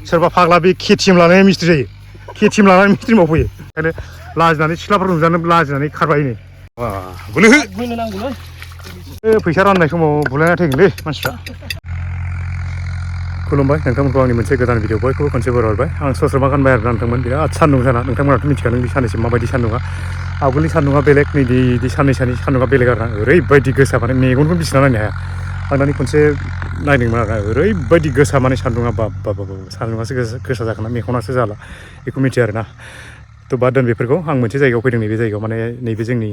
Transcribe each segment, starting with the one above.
सोरबा फाग्ला बे खेथिम लानानै मिस्ट्रि जायो खेथिम लानानै मिस्ट्रि मावफैयो ओंखायनो लाजिनानै सिख्लाफोर नुजानो लाजिनानै खारबाय नै फैसा राननाय समाव बुलायना थैगोनलै मानसिफ्रा खुलुमबाय नोंथांमोनखौ आंनि मोनसे गोदान भिडिअ बयखौबो खनसे बरायबाय आं सस्रमा गानबाय आरो नोंथांमोन बिराद सान्दुं जाना नोंथांमोनाथ' मिथिखादों बे साननैसो माबायदि सान्दुङा आवगोलनि सान्दुङा बेलेग नैदि साननैसोनि सान्दुङा बेलेग आरो ना ओरैबायदि गोसा माने मेगनखौ बिसिना नायनो हाया आं दानि खनसे नायदोंमोन आरो ओरैबायदि गोसा माने सान्दुङा बाब सान्दुङासो गोसा जागोन ना मेगनासो जाला बेखौ मिथिया आरो ना थ' बाद दोन बेफोरखौ आं मोनसे जायगायाव फैदों नैबे जायगायाव माने नैबे जोंनि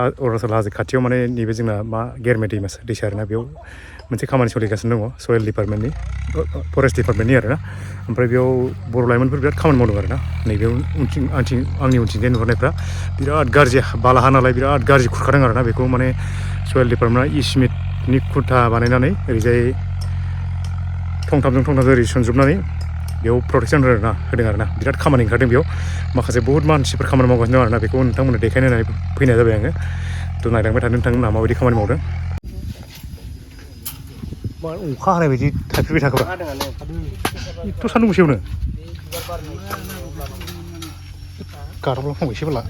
अरुणाचल हाजो खाथियाव माने नैबे जोंना मा गेरमे दैसा आरोना बेयाव मोनसे खामानि सोलिगासिनो दङ सयेल डिपार्टमेन्टनि फरेस्ट डिपार्टमेन्टनि आरोना ओमफ्राय बेयाव बर' लाइमोनफोर बिराद खामानि मावदों आरोना नैबेयाव आंनि उनथिंजाय नुहुरनायफ्रा बिराद गाज्रि बाला हा नालाय बिराद गाज्रि खुरखादों आरोना बेखौ माने सयेल डिपार्टमेन्टआ इसिमेटनि खुन्था बानायनानै ओरैजाय थंथामजों ओरै सनजोबनानै बेयाव प्रटेकसन होदों आरोना बिराद खामानि ओंखारदों बेयाव माखासे बहुत मानसिफोर खामानि मावगासिनो दं आरोना बेखौ नोंथांमोननो देखायनो होननानै फैनाय जाबाय आङो थ' नायलांबाय थादों नोंथांमोनहा माबायदि खामानि मावदों मा अखा हानाय बायदि थाइफ्रिबाय थाखोब्रा एथ' सान्दुं गोसायावनो गार'ब्ला फंबायसो बाला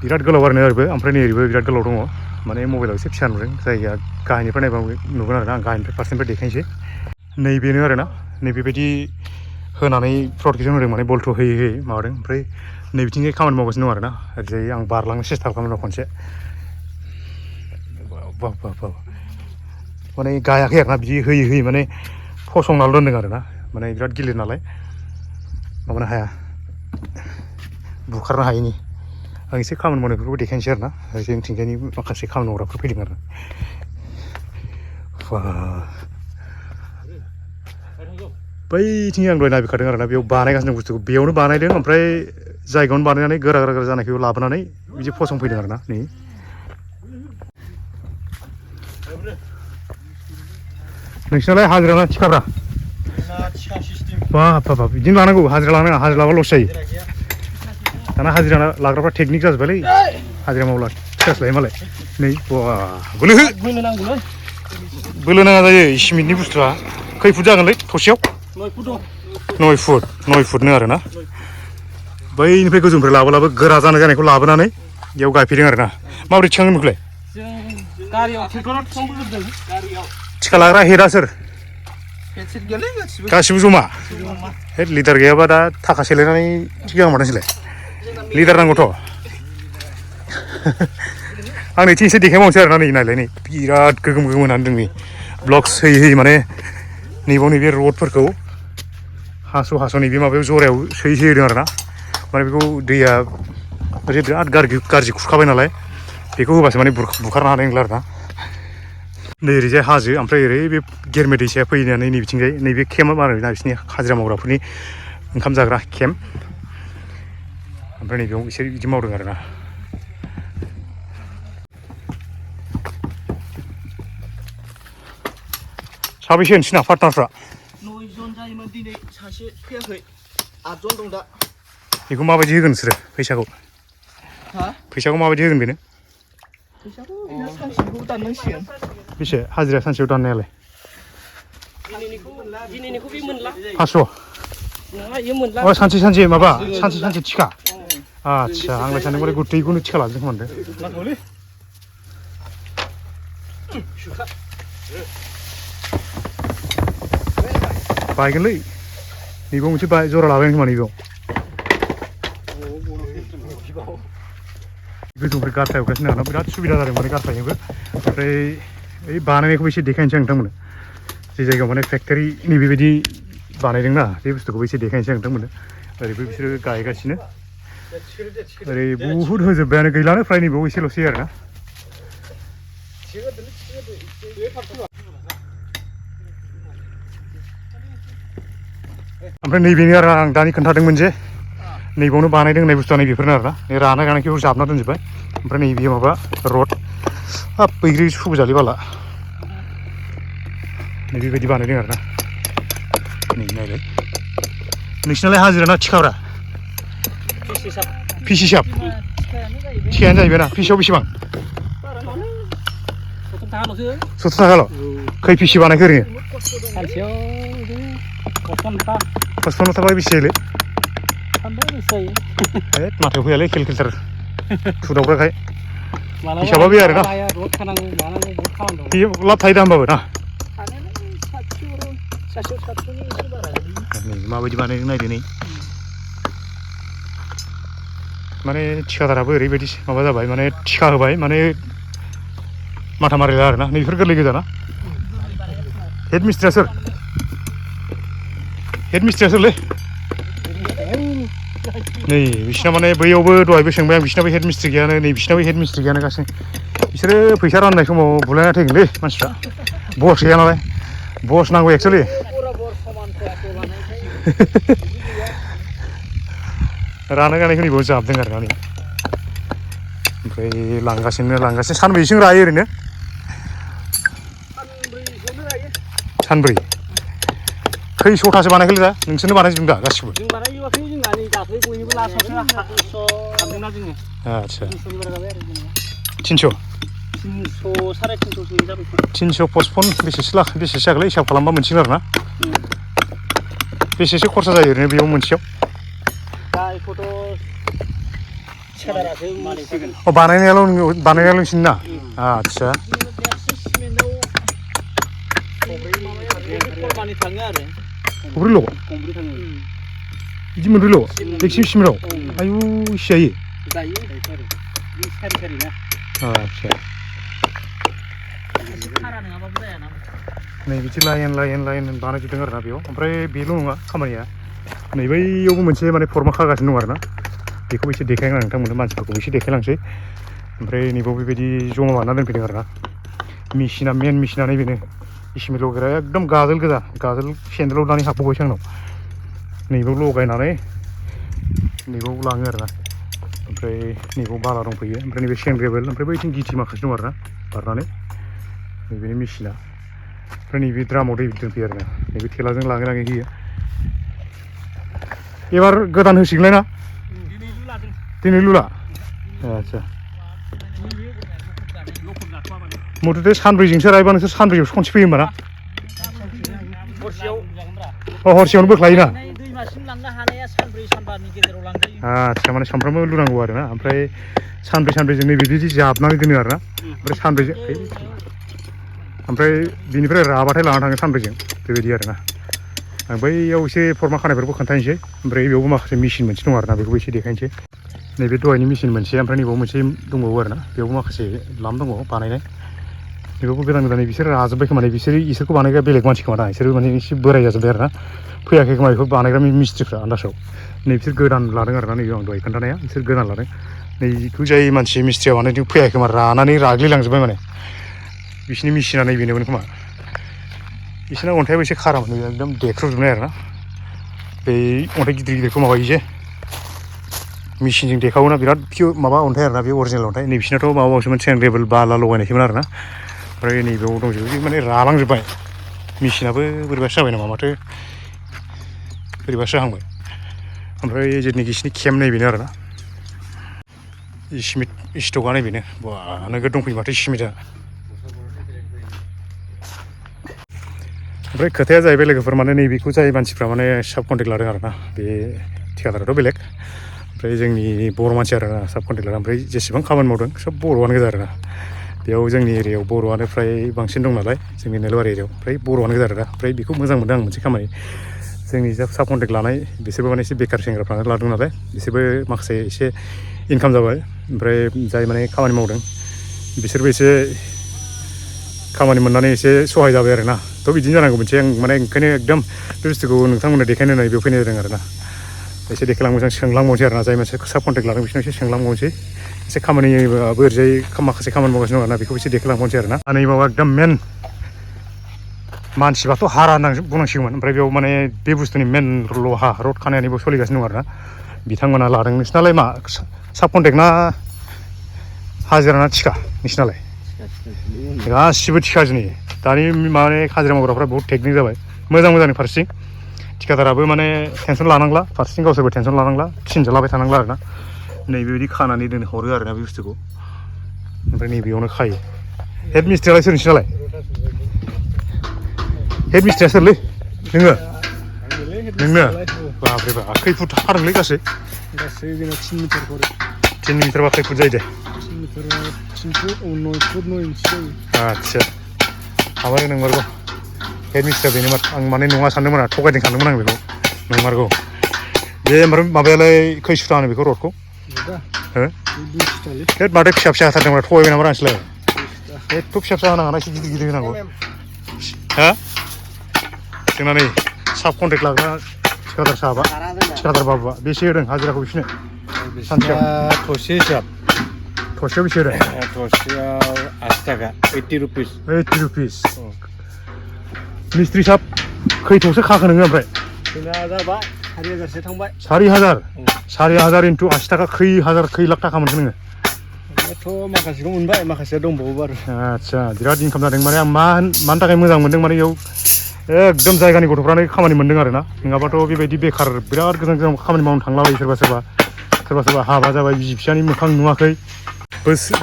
बिराद गोलाव आरो ओरैबो ओमफ्राय नै ओरैबो बिराद गोलाव दङ माने मबाइलाव एसे फिसा नुदों जायगाया गाहायनिफ्राय नायबा नुगोन आरोना आं गाहायनिफ्राय फारसेनिफ्राय देखायनोसै नैबेनो आरोना नैबेबायदि होनानै प्रटेकसन होदों माने बल्थ' होयै माबादों ओमफ्राय नैबिथिंजाय खामानि मावगासिनो दं आरोना ओरैजाय आं बारलांनो सेस्था खालामदों खनसे माने गायाखै आरोना बिदि होयै माने फसंनाल' दोनदों आरोना माने बिराद गिलिर नालाय माबानो हाया बुखारनो हायैनि आं एसे खामानि मावनायफोरखौ देखायनोसै आरोना जोंथिंजायनि माखासे खामानि मावग्राफोर फैदों आरो बैथिं आं दहाय नायबोखादों आरोना बेयाव बानायगासिनो बुस्थुखौ बेयावनो बानायदों ओमफ्राय जायगायावनो बानायनानै गोरा जानायखौ लाबोनानै बिदि फसंफैदों आरोना नै नोंसिनालाय हाजिरा ना थिखाब्रा बाब बिदिनो लानांगौ हाजिरा लानाङा हाजिरा लाबा लस जायो दाना हाजिरा लाग्राफ्रा टेकनिक जाजोब्बायलै हाजिरा मावला थिखासो लायो मालाय नै बोलो नाङा जायो सिमेन्टनि बुस्थुआ खै फुट जागोनलै थसेयाव 9 फुटनो आरोना बैनिफ्राय गोजौनिफ्राय लाबो गोरा जानायखौ लाबोनानै बेयाव गायफैदों आरोना माबोरै थिखांगोन बेखौलाय थिखा लाग्रा हेडआ सोर गासिबो जमा हेड लिडार गैयाबा दा थाखा सेलायनानै थिखां मारनोसैलाय लिडार नांगौथ' आं नैथिं एसे देखायबावनोसै आरोना नै नायलाय नै बिराद गोगोम होनानै दों नै ब्लक्स होयै माने नैबे रडफोरखौ हास' नैबे माबायाव जरायाव सोयै होदों आरोना माने बेखौ दैया ओरै बिराद गाज्रि खुरखाबाय नालाय बेखौ होबासो माने बुखारनो हानाय नंला आरोना नै ओरैजाय हाजो ओमफ्राय ओरै बे गेरमे दैसाया फैनानै नैबिथिंजाय नैबे केम्प आरोना बिसोरनि हाजिरा मावग्राफोरनि ओंखाम जाग्रा केम्प ओमफ्राय नैबेयाव बिसोर बिदि मावदों आरोना साबैसे नोंसिना पार्टनारफ्रा 9 जन जायोमोन दिनै सासे फैयाखै 8 जन दं दा बेखौ माबायदि होगोन नोंसोरो फैसाखौ माबायदि होगोन बेनो फैसाखौ सानसेखौ दाननांसिगोन बेसे हाजिरा सानसेयाव दाननायालाय दिनैनिखौ बे मोनला 500 अ सानसे माबा सानसे थिखा आच्छा आंलाय सानदोंमोन गुतैखौनो थिखा लाजोबदों खोमा होनदों बायगोनलै नैबाव मोनसे जरा लाबाय खोमा नैबाव गोजौनिफ्राय गारथा एवगासिनो आरोना बिराद सुबिदा जादों माने गारथायनोबो ओमफ्राय ओइ बानायनायखौबो एसे देखायनोसै आं नोंथांमोननो जे जायगायाव माने फेक्टरि नैबेबायदि बानायदोंना बे बुस्थुखौबो एसे देखायनोसै आं नोंथांमोननो ओरैबो बिसोरो गायगासिनो ओरै बुहुद होजोब्बायानो गैलानो फ्राय नैबाव एसेल'सै आरोना ओमफ्राय नैबेनो आरो आं दानि खोन्थादोंमोन जे नैबावनो बानायदों होननाय बुस्थुआ नैबेफोरनो आरोना रानाय गानायखौ जाबना दोनजोब्बाय ओमफ्राय नैबे माबा रड हाब बैग्रि सुबुजालि बाला नैबेबायदि बानायदों आरोना नै नायलाय नोंसिनालाय हाजिरा ना थिखाब्रा फिस हिसाब थिखायानो जाहैबाय ना फिसाव बेसेबां 70 थाखाल' खै फिसि बानायखो ओरैनो सानसेयाव बिदिनो 55 थाखालाय बेसे जायोलै जायो माथो फैयालै केलकुलेटार थुदावग्राखाय मालाबा हिसाबा बे आरोना रद खानांगौ मानांगौ बहुत खामानि दं बे लाब थायो दा होमबाबो ना सासेयाव 700नि एसे बारा गोलैयो माबायदि बानायदों नायदो नै माने थिखादाराबो ओरैबायदि माबा जाबाय माने थिखा होबाय माने माथा मारिला आरोना नैफोर गोरलै गोजाना हेड मिस्ट्रिया सोर सोरलै नै बिसिना माने बैयावबो दहायबो सोंबाय आं बिसिनाबो हेड मिस्ट्रि गैयानो नै बिसिनाबो हेड मिस्ट्रि गैयानो गासै बिसोरो फैसा राननाय समाव बुलायना थैगोनलै मानसिफ्रा बस गैया नालाय बस नांगौ एक्सुवेलि रानो गानायखौ नैबाव जाबदों आरोना नै ओमफ्राय लांगासिनो सानबैसेजों रायो ओरैनो सानब्रै खै सथासो बानायखोलै दा नोंसोरनो बानायजोबदों दा गासिबो जों बानायोबाखै जोंना नै दाख्लै बयनिबो लास्टआवसो हाबदोंना जोङो आदसा 300नि बारा जाबाय आरो जेनेबा 300 साराय 300सो जाबाय 300 पस्टपन बेसेसो जागोनलै हिसाब खालामबा मोनसिगोन आरोना बेसेसो खरसा जायो ओरैनो बेयाव मोनसेयाव दा बेखौथ' थिखादारासो मालिकसिगोन बानायनायाल' नोंसिनि ना आदसा खब्रैल' बिदि मोनब्रैल' बेगसिम सिमराव आयु इसे जायो आदसा नै बिदि लाइन बानायजोबदों आरोना बेयाव ओमफ्राय बेल' नङा खामानिया नै बैयावबो मोनसे माने फरमा खागासिनो दं आरोना बेखौबो एसे देखायगोन आं नोंथांमोननो मानसिफोरखौबो एसे देखायलांसै ओमफ्राय नैबाव बेबायदि जमा बानायना दोनफैदों आरोना मेसिना मेन मेसिनानो बेनो इसमेल लगायग्रा एकदम गाजोल गोजा गाजोल सेन्देलाव दानि हाबबावबायसो आंनाव नैबाव लगायनानै नैबाव लाङो आरोना ओमफ्राय नैबाव बाला दंफैयो ओमफ्राय नैबे सेंग्रेबेल ओमफ्राय बैथिं गिथि माखासे दं आरोना बारनानै नैबेनि मेसिना ओमफ्राय नैबे द्रामाव दै दोनफैयो आरोना नैबे थेलाजों लाङै होयो एबार गोदान होसिगोनलाय ना दिनै लुला आदसा मथथे सानब्रैजोंसो रायबा नोंसोर सानब्रैयावसो खनसे फैयो होमबा ना हरसेयावनो बोख्लायोना आदसा माने सानफ्रामबो लुनांगौ आरोना ओमफ्राय सानब्रैजों नैबिदि जाबनानै दोनो आरोना ओमफ्राय बिनिफ्राय राबाथाय लाना थाङो सानब्रैजों बेबायदि आरोना आं बैयाव एसे फरमा खानायफोरखौ खोन्थानोसै ओमफ्राय बेयावबो माखासे मेसिन मोनसे दं आरोना बेखौबो एसे देखायनोसै नैबे दहायनि मेसिन मोनसे ओमफ्राय नैबाव मोनसे दंबावो आरोना बेयावबो माखासे लाम दंबावो बानायनाय बेयावबो गोदान बिसोर राजोब्बाय खोमा इसोरखौ बानायग्रा बेलेग मानसि खोमा दा इसोर माने एसे बोराय जाजोब्बाय आरोना फैयाखै खोमा बेखौ बानायग्रा मिस्ट्रिफ्रा आन्दासाव नै बिसोर गोदान लादों आरोना नैबे आं दहाय खोन्थानाया बिसोर गोदान लादों नैखौ जाय मानसि मिस्ट्रिया बानायदों फैयाखै खोमा रानानै राग्लिलांजोब्बाय माने बिसिनि मेसिना नैबेनोमोन खोमा बिसोरना अन्थाइआबो एसे खारामोन एकदम देख्रुबजोबनाय आरोना बै अन्थाइ गिदिरखौ माबायो जे मेसिनजों देखावोना बिराद माबा अन्थाइ आरोना बे अरिजिनेल अन्थाइ नै बिसिनाथ' माबासोमोन सेंग्रेबेल बाला लगायनायसोमोन आरोना ओमफ्राय नैबेयाव दंजोबो माने रालांजोब्बाय मेसिनाबो बोरैबासो जाबाय नामा माथो बोरैबासो जाहांबाय ओमफ्राय जेथुनाखि बिसिनि केम्प नैबेनो आरोना सिमेन्ट स्टकआ नैबेनो बा नोगोद दंफैयो माथो सिमेन्टआ ओमफ्राय खोथाया जाहैबाय लोगोफोर माने नैबेखौ जाय मानसिफ्रा माने साब कन्टेक्ट लादों आरोना बे थिखादाराथ' बेलेग ओमफ्राय जोंनि बर' मानसि आरोना साब कन्टेक्ट लादों ओमफ्राय जेसेबां खामानि मावदों सब बर'आनो गोजा आरोना बेयाव जोंनि एरियायाव बर'आनो फ्राय बांसिन दं नालाय जोंनि नोलबारि एरियायाव फ्राय बर'आनो गोजा आरोना ओमफ्राय बेखौ मोजां मोनदों आं मोनसे खामानि जोंनि जा साब कन्टेक्ट लानाय बिसोरबो माने एसे बेखार सेंग्राफ्रानो लादों नालाय बिसोरबो माखासे एसे इनकाम जाबाय ओमफ्राय जाय माने खामानि मावदों बिसोरबो एसे खामानि मोननानै एसे सहाय जाबाय आरोना थ' बिदिनो जानांगौ मोनसे आं माने ओंखायनो एकदम बे बुस्थुखौ नोंथांमोननो देखायनो होननानै बेयाव फैनाय जादों आरोना एसे देखायलांनोसै सोंलांबावनोसै आरोना जाय मानसि साब कन्टेक्ट लादों बिसोरनाव एसे सोंलांबावनोसै एसे खामानिबो ओरैजाय माखासे खामानि मावगासिनो दं आरोना बेखौ एसे देखायलांबावनोसै आरोना नै माबा एकदम मेन मानसिबाथ' हारा बुंनांसिगौमोन ओमफ्राय बेयाव माने बे बुस्थुनि मेन लहा रड खानायानिबो सोलिगासिनो दं आरोना बिथांमोना लादों नोंसिनालाय मा साब कन्टेक्ट ना हाजिरा ना थिखा नोंसिनालाय गासिबो थिखाजोनि दानि माने हाजिरा मावग्राफ्रा बहुत टेकनिक जाबाय मोजांनि फारसेथिं थिखादाराबो माने टेनसन लानांला फारसेथिं गावसोरबो टेनसन लानांला थिनजालाबाय थानांला आरोना नैबेबायदि खानानै दोन हरो आरोना बे बुस्थुखौ ओमफ्राय नैबेयावनो खायो हेड मिस्ट्रियालाय सोर नोंसिनालाय हेड मिस्ट्रिया सोरलै नोङो नोंनो बाब्रे बा खै फुट हादोंलै गासै जोंना 3 मिटार करे 3 मिटारबा खै फुट जायो दे 3 मिटार 3 फुट 9 फुट 9 इंच जायो आदसा माबानो नंमारगौ हेड मिस्ट्रिया बेनो आं माने नङा सानदोंमोन आं थगायदों सानदोंमोन आं बेखौ नंमारगौ बे ओमफ्राय माबायालाय खै सुथा होनो बेखौ रडखौ हो हेड माथो फिसा फिसा हाथारदोंमोन थगायबाय नामा आंसोलाय एथ' फिसा फिसा होनाङा एसे गिदिर गिदिर होनांगौ हा जोंना नै साब कन्ट्रेक्ट लाग्रा थिखादार साहाबा थिखादार बाबुआ बेसे होदों हाजिराखौ बिसोरनो सानसेयाव थसे हिसाब थसेयाव बेसे होदों थसेयाव 80 थाखा 80 रुपिस मिस्ट्रि साब खै थसे खाखो नोङो ओमफ्राय जोंना जाबाय 4000 सो थांबाय 4000 इन्टु 80 थाखा खै लाख थाखा मोनखो नोङो थ' माखासेखौ मोनबाय माखासेया दंबावो आरो आदसा बिराद इनकाम जादों माने आं मानि थाखाय मोजां मोनदों माने इयाव एकदम जायगानि गथ'फ्रानो खामानि मोनदों आरोना नङाबाथ' बेबायदि बेखार बिराद गोजान गोजान खामानि मावनो थांलाबायो सोरबा हाबा जाबाय बिसि फिसानि मोखां नुवाखै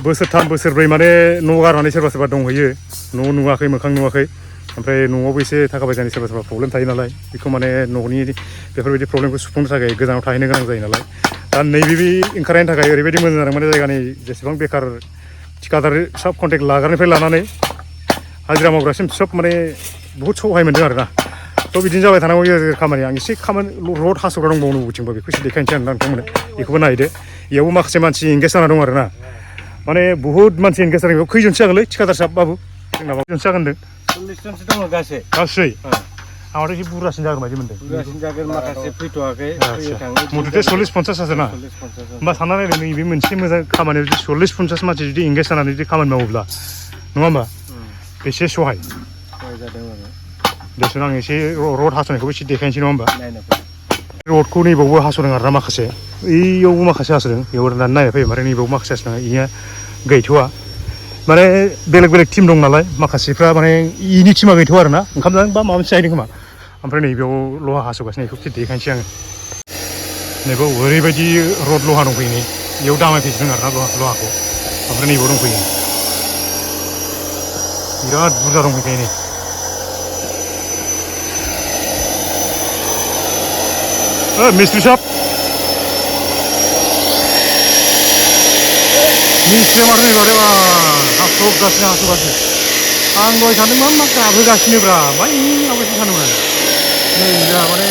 बोसोरथाम बोसोरब्रै माने न' गारनानै सोरबा दंहैयो न' नुवाखै मोखां नुवाखै ओमफ्राय न'आवबो एसे थाखा फैसानि सोरबा प्रब्लेम थायो नालाय बेखौ माने न'नि बेफोरबायदि प्रब्लेमखौ सुफुंनो थाखाय गोजानाव थाहैनो गोनां जायो नालाय दा नैबे ओंखारनायनि थाखाय ओरैबायदि मोजां जादों माने जायगानि जेसेबां बेखार थिखादार साब कन्ट्रेक्ट लाग्रानिफ्राय लानानै हाजिरा मावग्रासिम सब माने बुहुद सहाय मोनदों आरोना थ' बिदिनो जाबाय थानांगौ खामानि आं एसे खामानि रड हास'ग्रा दंबावो बबेथिंबो बेखौ एसे देखायनोसै आं नोंथांमोननो बेखौबो नायदो बेयावबो माखासे मानसि एंगेज जाना दं आरोना माने बुहुद मानसि एंगेज जादों बेयाव खैजनसो जागोनलै थिखादार साब बाबु जोंना खैजनसो जागोन होनदों 40 जनसो दङ गासै आंहाथ' एसे बुरजासिन जागोन बायदि मोनदों बुरजासिन जागोन माखासे फैथ'वाखै मथथे 40-50 आसो ना होमबा सानना नायदो नैबे मोनसे मोजां खामानियाव जुदि 40-50 मानसि जुदि एंगेज जानानै जुदि खामानि मावोब्ला नङा होमबा बेसे सहाय जादों आरो देसन आं एसे रड हास'नायखौबो एसे देखायनोसै नङा होमबा रडखौ नैबावबो हास'दों आरोना माखासे ओइयावबो माखासे हास'दों बेयाव नायना फैयो ओमफ्राय नैबावबो माखासे हास'दों इनिया गैथ'वा माने बेलेग टिम दं नालाय माखासेफ्रा माने इनि टिमा गैथ'वा आरोना ओंखाम जादों बा माबा मोनसे जाहैदों खोमा ओमफ्राय नैबेयाव लहा हास'गासिनो बेखौ देखायनोसै आङो नैबाव ओरैबायदि रड लहा दंफैयो नै बेयाव दामायफैजोबदों आरोना लहाखौ ओमफ्राय नैबाव दंफैयो बिराद बुरजा दंफैखायो नै मिस्ट्रि साब मिस्ट्रिया माथो नैबारे हास'गासिनो आं दहाय सानदोंमोन मा गाबहोगासिनोब्रा मा आवगायसो सानदोंमोन नै दा माने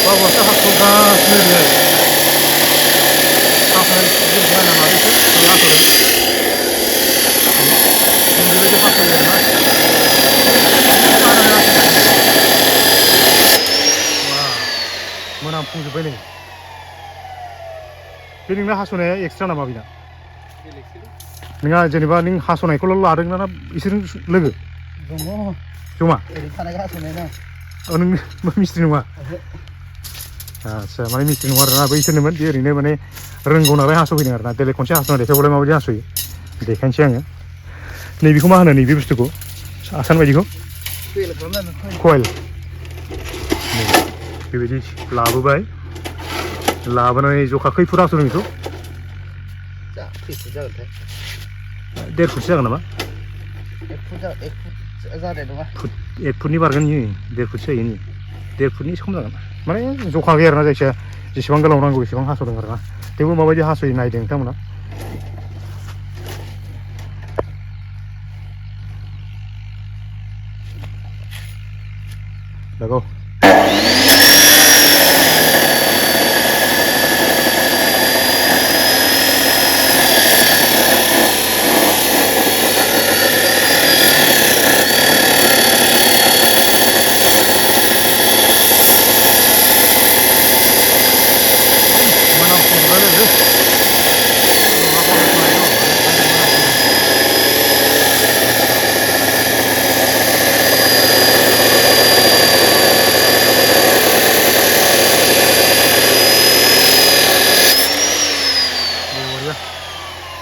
बाबासो हास'गासिनो बेहाय हास'नाय नायना लादोंसो बेबायदि हास'यो आरोना मोनामफुंजोब्बाय नै बे नोंना हास'नाया एक्सट्रा नामा बेना नोंहा जेनेबा नों हास'नायखौल' लादों ना बिसोरजों लोगो दङ जमा ओरै थानायखौ हास'नाय ना नों मिस्ट्रि नङा आदसा माने मिस्ट्रि नङा आरोना बैसोरनोमोन बे ओरैनो माने रोंगौ नालाय हास'फैदों आरोना देलाय खनसे हास'ना देखायबालाय माबायदि हास'यो देखायनोसै आङो नैबेखौ मा होनो नैबे बुस्थुखौ आसान बायदिखौ कइल बेबायदि लाबोबाय लाबोनानै जखा खै फुट हास'दों बेखौ 1.5 फुटसो जागोन नामा 1 फुट जानाय नङा 1 फुटनि बारगोन इयो 1.5 फुटसो जायो 1.5 फुटनि एसे खम जागोन माने जखा गैया आरोना जायखिया जेसेबां गोलाव नांगौ एसेबां हास'दों आरोना थेवबो माबायदि हास'यो नायदों नोंथांमोना लागाव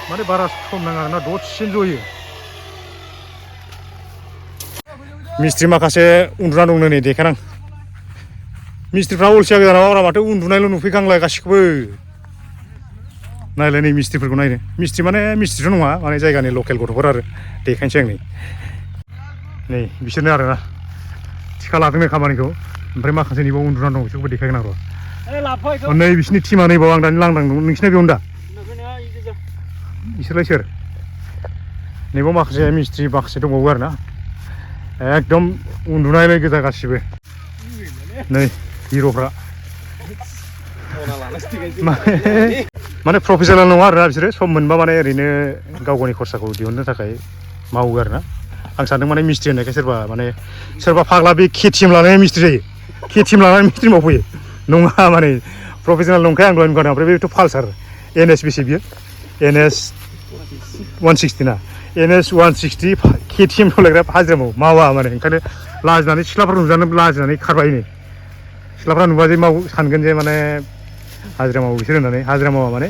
माने बारा सम नाङा आरोना दसेनो जयो मिस्ट्रि माखासे उन्दुना दंनो नै देखायनां मिस्ट्रिफ्रा अलसिया गोजानाव माथो उन्दुनायल' नुफैखांलाय गासिखौबो नायलाय नै मिस्ट्रिफोरखौ नायनो मिस्ट्रि माने मिस्ट्रिथ' नङा माने जायगानि लकेल गथ'फोर आरो देखायनोसै आं नै बिसोरनो आरोना थिखा लादोंनो खामानिखौ ओमफ्राय माखासे नैबाव उन्दुनानै दं बिसोरखौबो देखायगोन आरो नै बिसोरनि टिमा नैबाव आं दानि लांदां दं नोंसिना बेयावनो दा बिसोरलाय सोर नैबाव माखासे मिस्ट्रि माखासे दंबावो आरोना एकदम उन्दुनायलाय गोजा गासिबो नै हिर'फ्रा माने प्रफेसनेल नङा आरोना बिसोरो सम मोनबा माने ओरैनो गाव गावनि खरसाखौ दिहुननो थाखाय मावो आरोना आं सानदों माने मिस्ट्रि होननायखाय सोरबा फाग्ला बे केटिएम लानानै मिस्ट्रि जायो केटिएम लानानै मिस्ट्रि मावफैयो नङा माने प्रफेसनेल नंखाय आं दहाय बुंखादों ओमफ्राय बेथ' पालसार NS बेसे बियो NS 160 ना NS 160 केटिएम सालायग्रा हाजिरा मावा माने ओंखायनो लाजिनानै सिख्लाफ्रा नुजानो लाजिनानै खारबाय नै सिख्लाफ्रा नुबा जे सानगोन जे माने हाजिरा मावो बिसोर होननानै हाजिरा मावा माने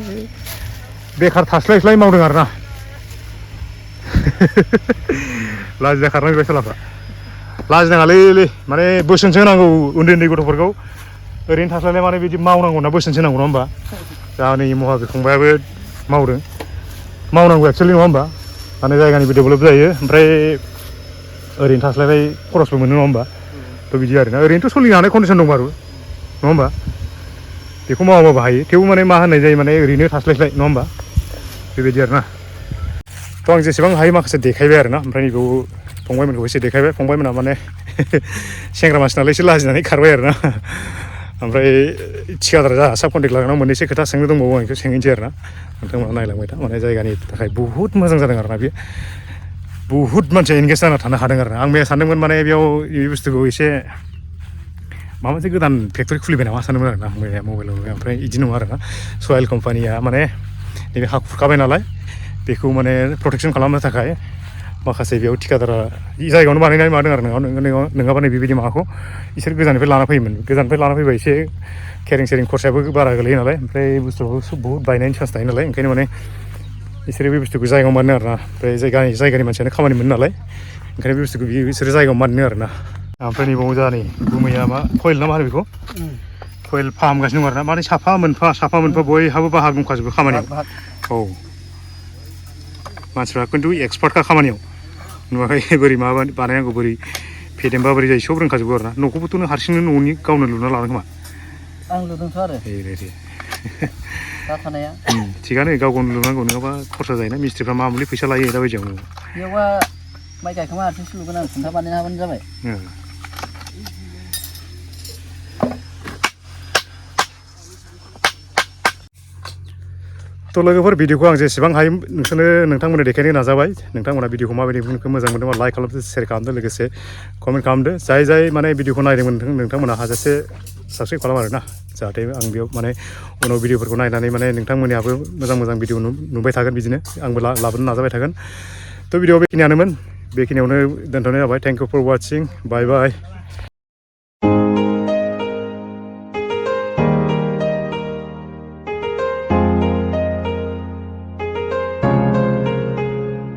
बेखार थास्लायस्लाय मावदों आरोना लाजिना खारनाय बाय सालाफ्रा लाजिनाङालै माने बोसोनसो होनांगौ उन्दै उन्दै गथ'फोरखौ ओरैनो थास्लायलाय माने बिदि मावनांगौ ना बोसोनसो होनांगौ नङा होमबा दा नै महाबीर फंबायाबो मावनांगौ एक्सुवेलि नङा होमबा माने जायगानिबो डेभेलप जायो ओमफ्राय ओरैनो थास्लायलाय खरसबो मोनो नङा होमबा थ' बिदि आरोना ओरैनोथ' सोलिनो हानाय कन्डिसन दं आरो नङा होमबा बेखौ मावाबाबो हायो थेवबो माने मा होननाय जायो माने ओरैनो थास्लायस्लाय नङा होमबा बेबायदि आरोना थ' आं जेसेबां हायो माखासे देखायबाय आरोना ओमफ्राय नैबाव फंबायमोनखौ एसे देखायबाय फंबायमोना माने सेंग्रा मानसि नालाय एसे लाजिनानै खारबाय आरोना ओमफ्राय थिखादार जा साब कन्टेक्ट लागानाव मोननैसो खोथा सोंनो दंबावो आं बेखौ सोंहैनोसै आरोना नोंथांमोना नायलांबाय था माने जायगानि थाखाय बुहुत मोजां जादों आरोना बेयो बुहुत मानसिया एंगेज जाना थानो हादों आरोना आं मैया सानदोंमोन माने बेयाव बे बुस्थुखौ एसे माबा मोनसे गोदान फेक्टरि खुलिबाय नामा सानदोंमोन आरोना मैया मबाइलाव नुबाय ओमफ्राय बिदि नङा आरोना सयल कम्पानिया माने नैबे हा खुरखाबाय नालाय बेखौ माने प्रटेकसन खालामनो थाखाय माखासे बेयाव थिखादारा जायगायावनो बानायनानै मादों आरो नङाबा नै बेबायदि माबाखौ बिसोर गोजाननिफ्राय लाना फैयोमोन गोजाननिफ्राय लाना फैबा एसे केरिं सेरिं खरसायाबो बारा गोलैयो नालाय ओमफ्राय बुस्थुखौ बुहुत बायनायनि चान्स थायो नालाय ओंखायनो माने बिसोरो बे बुस्थुखौ जायगायाव मानो आरोना ओमफ्राय जायगानि मानसियानो खामानि मोनो नालाय ओंखायनो बे बुस्थुखौ बिसोरो जायगायाव मानो आरोना ओमफ्राय नैबाव जा नै गुमैया मा कयल ना मा होनो बेखौ कयल फाहामगासिनो दं आरोना माने साफा मोनफा बयहाबो बाहागो दंखाजोबो खामानियाव औ मानसिफ्रा खिन्थु एक्सपार्टखा खामानियाव नुवाखै बोरै माबा बानायनांगौ बोरै फेदेमबा बोरै जायो सब रोंखाजोबो आरोना न'खौबोथ' नों हारसिंनो न'नि गावनो लुना लादों खोमा आं लुदोंथ' आरो दा थानाया थिगानो गाव गावनो लुनांगौ नङाबा खरसा जायोना मिस्ट्रिफ्रा मामुलि फैसा लायो दा बायदियाव बेयावबा माइ गायखांबा हारसिंसो लुगोन आं खुन्था बानायना होबानो जाबाय थ' लोगोफोर भिडिअखौ आं जेसेबां हायो नोंथांमोननो देखायनो नाजाबाय नोंथांमोना भिडिअखौ माबायदि मोजां मोनदोंबा लाइक खालामदो शेयार खालामदो लोगोसे कमेन्ट खालामदो जाय माने भिडिअखौ नायदोंमोन नोंथांमोना हाजासे साबस्क्राइब खालाम आरोना जाहाथे आं बेयाव माने उनाव भिडिअफोरखौ नायनानै माने नोंथांमोननियाबो मोजां भिडिअ नुबाय थागोन बिदिनो आंबो लाबोनो नाजाबाय थागोन थ' भिडिअ बेखिनियानोमोन बेखिनियावनो दोनथ'नाय जाबाय thank you for watching bye bye